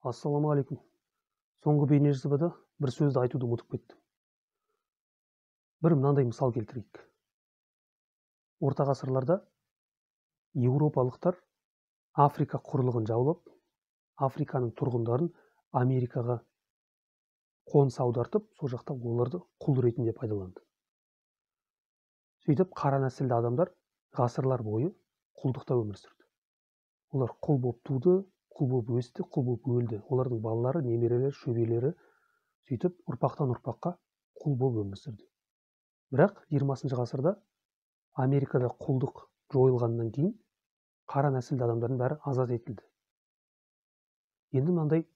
Ассалаумағалейкум. Соңғы бейнежазбада бір сөзді айтуды ұмытып кеттім. Бір мынандай мысал келтірейік. Орта ғасырларда еуропалықтар Африка құрлығын жаулап, Африканың тұрғындарын Америкаға қоныс аудартып, сол жақта оларды құл ретінде пайдаланды. Сөйтіп қара нәсілді адамдар ғасырлар бойы құлдықта өмір сүрді. Олар құл болып туды, құл болып өсті, құл болып өлді. Олардың балалары, немерелері, шөберелері сөйтіп ұрпақтан ұрпаққа құл болып өмір сүрді. Бірақ 20 ғасырда Америкада құлдық жойылғаннан кейін қара нәсілді адамдардың бәрі азат етілді. Енді мынандай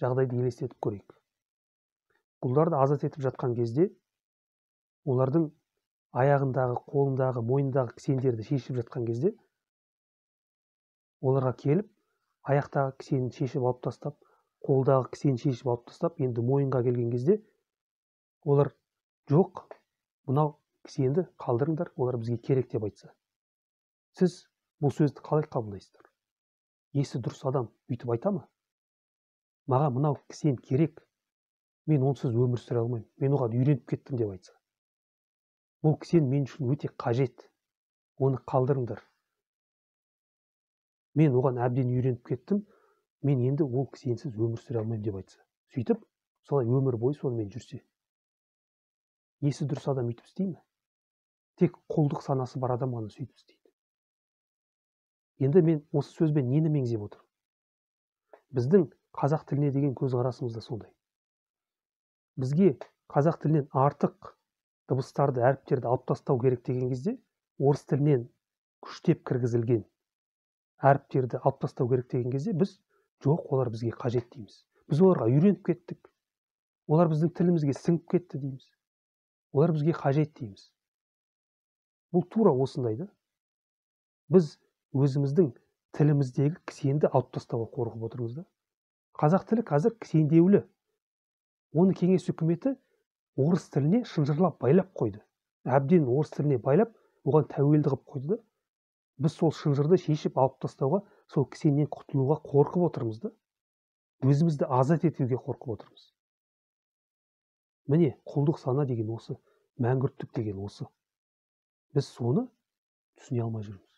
жағдайды елестетіп көрейік. Құлдарды азат етіп жатқан кезде олардың аяғындағы, қолындағы, мойнындағы кісендерді шешіп жатқан кезде оларға келіп аяқтағы кісенін шешіп алып тастап, қолдағы кісенін шешіп алып тастап, енді мойынға келген кезде олар жоқ, мынау кісенді қалдырыңдар, олар бізге керек деп айтса. Сіз бұл сөзді қалай қабылдайсыздар? Есі дұрыс адам бүйтіп айта ма? Маған мынау кісен керек, мен онсыз өмір сүре алмаймын, мен оған үйреніп кеттім деп айтса. Бұл кісен мен үшін өте қажет, оны қалдырыңдар. Мен оған әбден үйреніп кеттім, мен енді ол кісенсіз өмір сүре алмаймын деп айтса. Сөйтіп, солай өмір бойы сонымен жүрсе. Есі дұрыс адам өйтіп істей ме? Тек құлдық санасы бар адам ғана сөйтіп істейді. Енді мен осы сөзбен нені меңзеп отырмын? Біздің қазақ тіліне деген көзқарасымыз да сондай. Бізге қазақ тілінен артық дыбыстарды, әріптерді алып тастау керек деген кезде, орыс тілінен күштеп кіргізілген әріптерді алып тастау керек деген кезде біз жоқ, олар бізге қажет дейміз. Біз оларға үйреніп кеттік. Олар біздің тілімізге сіңіп кетті дейміз. Олар бізге қажет дейміз. Бұл тура осындай да. Біз өзіміздің тіліміздегі кісенді алып тастауға қорқып отырмыз да. Қазақ тілі қазір кісендеулі. Оны кеңес үкіметі орыс тіліне шынжырлап байлап қойды. Әбден орыс тіліне байлап, оған тәуелді қылып қойды да. Біз сол шынжырды шешіп алып тастауға, сол кісеннен құтылуға қорқып отырмыз да. Өзімізді азат етуге қорқып отырмыз. Міне, құлдық сана деген осы, мәңгүрттік деген осы. Біз соны түсіне алмай жүрміз.